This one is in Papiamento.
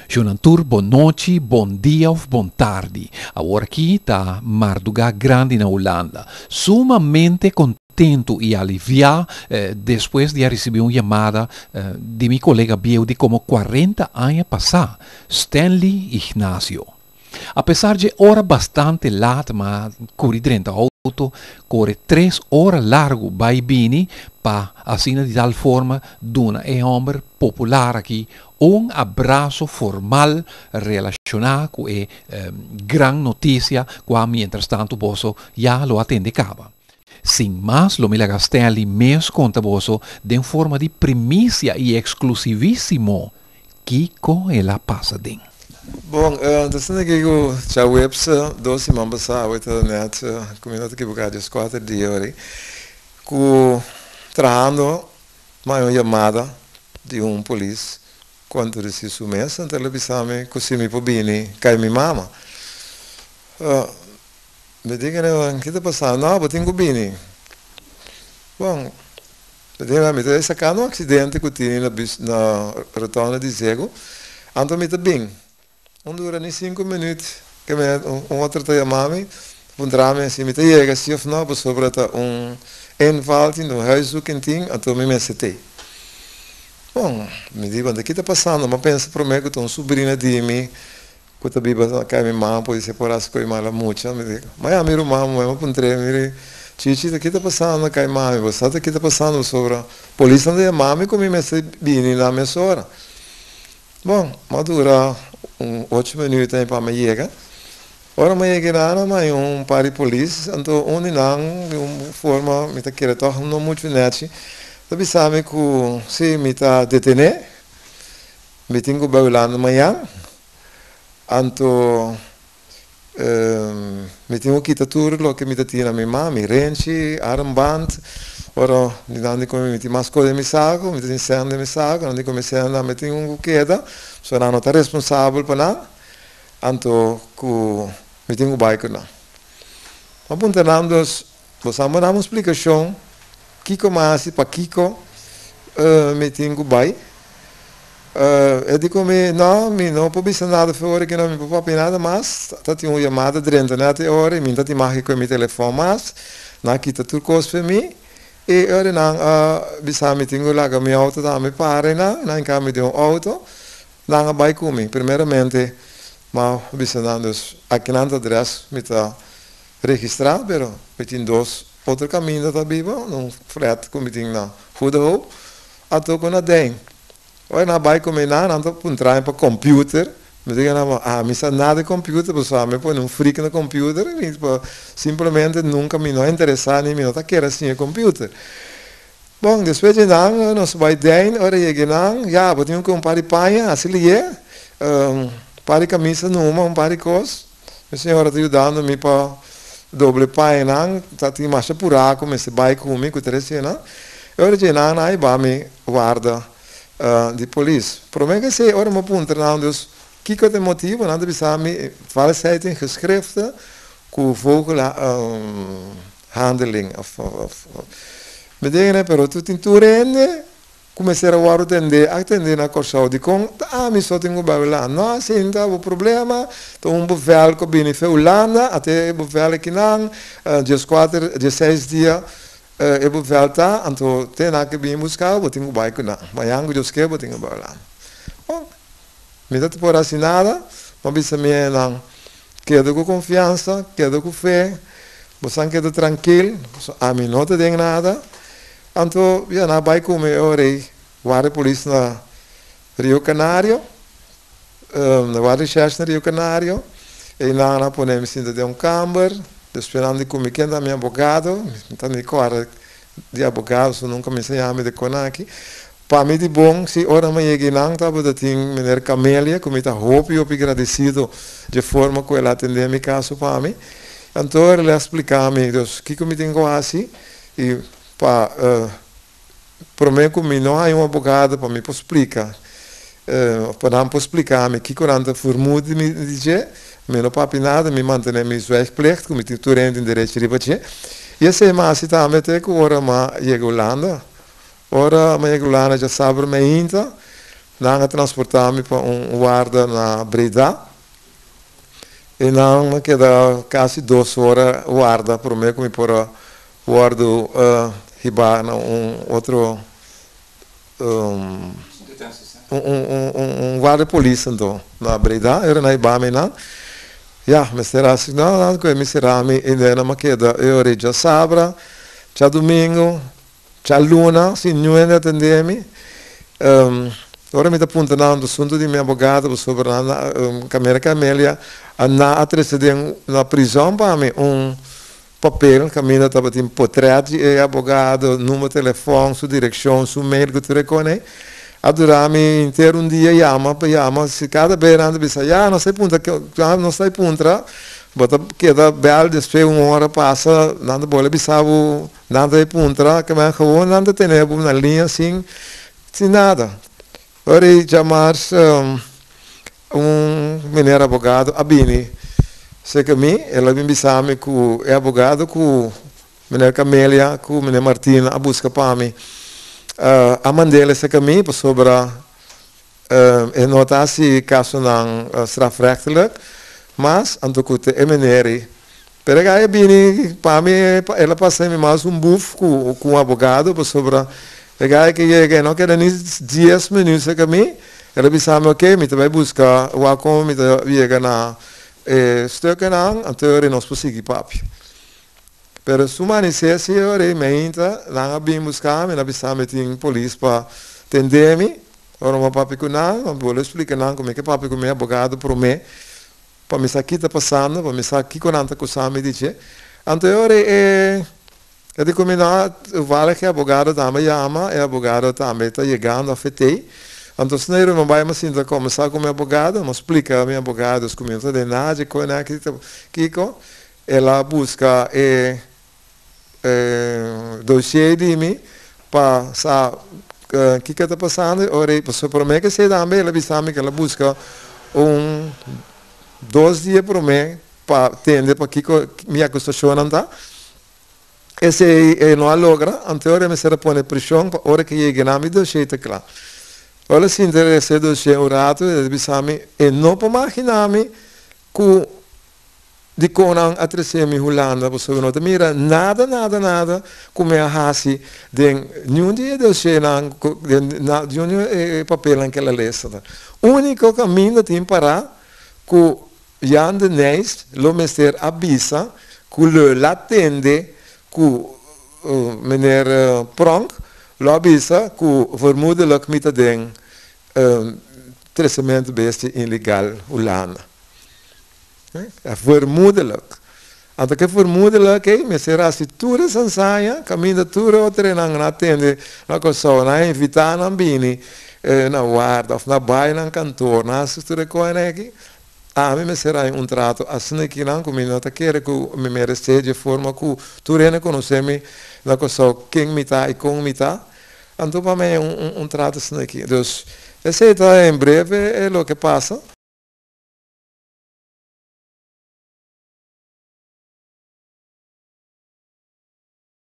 Shonnan tur bon nochi, bon dia of bon tardi. Awor aki ta marduga grandi na Hulanda. Sumamente kontentu i aliviá despues di a risibí un yamada di mi kolega bieu di komo kuarenta aña pasá, Stanley Ignacio. Apesar dje ora bastante lat m'a kuri drenta outo, kore tres ora largu bai bini pa asina di tal forma duna e hòmber popular aki un abraso formal relashoná ku e gran notisia kua mientrastantu boso ya lo a tende kaba. Sin mas lo mi laga Stanley mes konta boso den forma di primisia i eksklusivísimo kiko el a pasa den. Bon, ta asina ki ku djaweps dos siman pasá, awe ta nèt ku mi no ta ekiboká dieskuater dia ora ei, ku trahando M'a un yamada di un polis ku a introdusi su mes, anto el a bisa mi ku si mi por bini kai mi mama. Mi di kende, ki ta pasa? No, bo tin ku bini. Bon, mi di mi ta saka un aksidente ku tini na rotonda di Zego, anto mi ta bin. Un dura ni sinku minüt ke mi un otro ta yama mi, puntra mi si mi ta yega si of no pasobra ta un inval tin, un huiszoeking tin, anto mi mester t'ei. Bon, mi di wanta ki ta pasando? Mi a pensa promé ku ta un subrina di mi ku ta biba na kaya mi mama pudi ser por hasi ko'i mala mucha. Mi di, ma ya mi ruman muhé, mi a puntr'é, mi di, Chichi, ta ki ta pasando na kaya mami? Bo sa ta ki ta pasando pasobra polisnan ta yama mi ku mi mester bini na mesora. Bon, m'a dura un ocho minuut ahí pa mi yega. Ora mi yega einan a haña un par di polis, anto un di nan di un forma mi ta kere tòg no muchu nèchi, ta bisa mi ku si mi ta detené, mi tin ku bai Hulanda mañan, anto Mi tin ku kita tur loke mi ta tin na mi man, mi renchi, armband. Ora mi nan di ku mi tin mas kos den mi saku, mi ta tin sèn den mi saku, nan di ku mi sèn nan mi tin un ku keda, so nan no ta responsabel pa nan, anto ku mi tin ku bai ku nan. Mi a puntra nan dus, bo sa bo dam un splikashon kiko mi a hasi, pakiko mi tin ku bai? E di ku mi, No, mi no por bisa nada for ora ki no mi por papia nada mas. Ta tin un yamada drenta net e ora i mi no ta tin mag ku mi telefòn mas. Nan a kita tur kos for mi i ora nan a bisa mi tin ku laga mi outo tambe para einan. Nan hinka mi den un outo, nan a bai ku mi. Primeramente mi a bisa nan dus aki nan ta adrès mi ta registrá, pero mi tin dos otro kaminda ta biba, un flat ku mi tin na Goede Hoop. Anto ku na den. Ora nan bai ku mi nan, nan ta puntra mi pa computer. Mi diga nan, bo ami sa nada di computer, pasobra ami pone un freak na computer, mi simplemente nunca mi no a interesa ni mi no ta kere siña computer. Bon, despues di nan nos bai den, ora yega nan, ya bo tin ku un par di paña, hasi liye, un par di camisa numa, un par di kos. Mi señora ta yudando mi pa doble pañanan, ta tin masha purá ku mester bai ku mi ku ta resinan. E ora dje nan a hiba mi warda di polis. Promé ku esei ora mi a puntra nan dus kiko ta e motibu, nan ta bisa mi valsheid in geschriften ku vogelhandeling of mi degene pero tur tin tur hende Ku mester a wòrdu tendé, a tendé na Kòrsou. Dikon ta ami so tin ku bai Hulanda? No a sinta bo problema, ta un bevèl ku a bini fe Hulanda, ate e bevèl akinan, dieskuater, diesseis dia e bevèl ta, anto te nan ke bini buska bo, bo tin ku bai ku nan. Mañan ku Dios ke bo tin ku bai Hulanda. Bon, mi ta por hasi nada, mi a bisa mi hendenan, keda ku konfiansa, keda ku fe, bosan keda trankil, pasobra ami no ta den nada. Anto ya nan a bai ku mi e ora ei warda polis na Rio Canario, na warda recherche na Rio Canario. Einan nan a pone mi sinta den un kamber, despues nan di ku mi ken ta mi abogado, mi ta ni kòrda di abogado so nunka mi siña mi di kon aki. Pa mi di bon si ora mi a yega einan tabata tin meneer Camelia ku mi ta hopi hopi gradesido dje forma ku el a atendé mi kaso pa mi. Anto el a splika mi dus kiko mi tin ku hasi i Pa promé ku mi no haña un abogado pa mi por splika, pa nan por splika mi kiko nan ta vermoed di mi di dje, mi no papia nada, mi mantené mi zwijgplicht ku mi tin tur hende tin derecho riba dje. I esei mi a hasi tambe te ku ora mi a yega Hulanda. Ora mi a yega Hulanda djasabra mainta. Nan a transportá mi pa un warda na Breda. I nan a keda kasi 2 ora warda promé ku mi por a wòrdu hibá na un otro un warda polis anto na Breda. Ora nan hiba mi nan, ya, mester hasi nan ku mi sera mi i nan a keda e ora djasabra, djadumingu, djaluna sin niun hende atendé mi. Ora mi ta puntra nan asuntu di mi abogado pasobra nan Camila Camelia a na a trese den na prizòn pa mi un papel kaminda tabatin portret di e abogado, number telefòn, su direkshon, su mail ku tur e kos. A dura mi henter un dia yama pa yama, si kada bes nan ta bisa: "Ya, nos ta puntra, nos ta puntra." Bo ta keda bèl, despues un ora pasa, nan ta bolbe bisa bo nan ta puntra, ke men gewoon nan ta tene bo na liña sin nada. Ora djamars un meneer abogado a bini serka mi, el a bin bisa mi ku e abogado ku meneer Camelia ku meneer Martina a buska pa mi a mand'é serka mi pasobra e no ta hasi kasonan strafrechtelijk mas, anto ku ta e meneer. Pero e bini pa mi, el a pasa mi mas un buf ku un abogado, pasobra e guy ku yega no keda ni 10 minüt serka mi, el a bisa mi: "Ok, mi ta bai buska wak kon mi ta yega na e stuknan, anto nos por sigui papia." Pero su manisé si ora mainta nan a bin buska mi, nan a bisa mi tin polis pa tende mi. Ora mi papia ku nan, mi bolbe splika nan ku mi ke papia ku mi abogado promé pa mi sa kiko ta pasando, pa mi sa kiko nan ta akusá mi di dje. Anto ora e di ku mi no, toevallig e abogado tambe yama, e abogado tambe ta yegando a FT. Anto snel mi bai, mi sinta kombersá ku mi abogado, mi splika mi abogado ku mi no ta den nada di kos kiko. El a buska e dossier di mi pa sa kiko ta pasando. Ora pasobra promé ku esei tambe el a bisa mi ku el a buska un 2 dia promé pa tende pa kiko mi akusashonnan ta. Esei e no a logra, anto ora mester a pone preshon pa ora ku yega na mi dossier ta kla. Ora sinta lesa e dossier un ratu, el a bisa mi e no por imaginá mi ku dikon nan a trese mi Hulanda, pasobra no ta mira nada, nada, nada ku mi a hasi den niun di e dossiernan, den niun di e papelnan ku el a lesa. Úniko kaminda tin pará ku Jan de Nijs lo mester a bisa ku lo el a tende ku meneer Pronk lo a bisa ku vermoedelijk mi ta den tresementu bestia ilegal Hulanda. Vermoedelijk. Anto ku vermoedelijk ei mester hasi tur e sansaña kaminda tur e otronan a tende na Kòrsou, nan a invitá nan bini na warda òf nan bai nan kantor, nan hasi tur e kosnan aki. Ami mester haña un trato asina akinan ku mi no ta kere ku mi meresé di e forma ku tur hende konosé mi na Kòrsou, ken mi ta i kon mi ta. Anto pa mi un trato asina aki. Dus esei ta en breve loke pasa.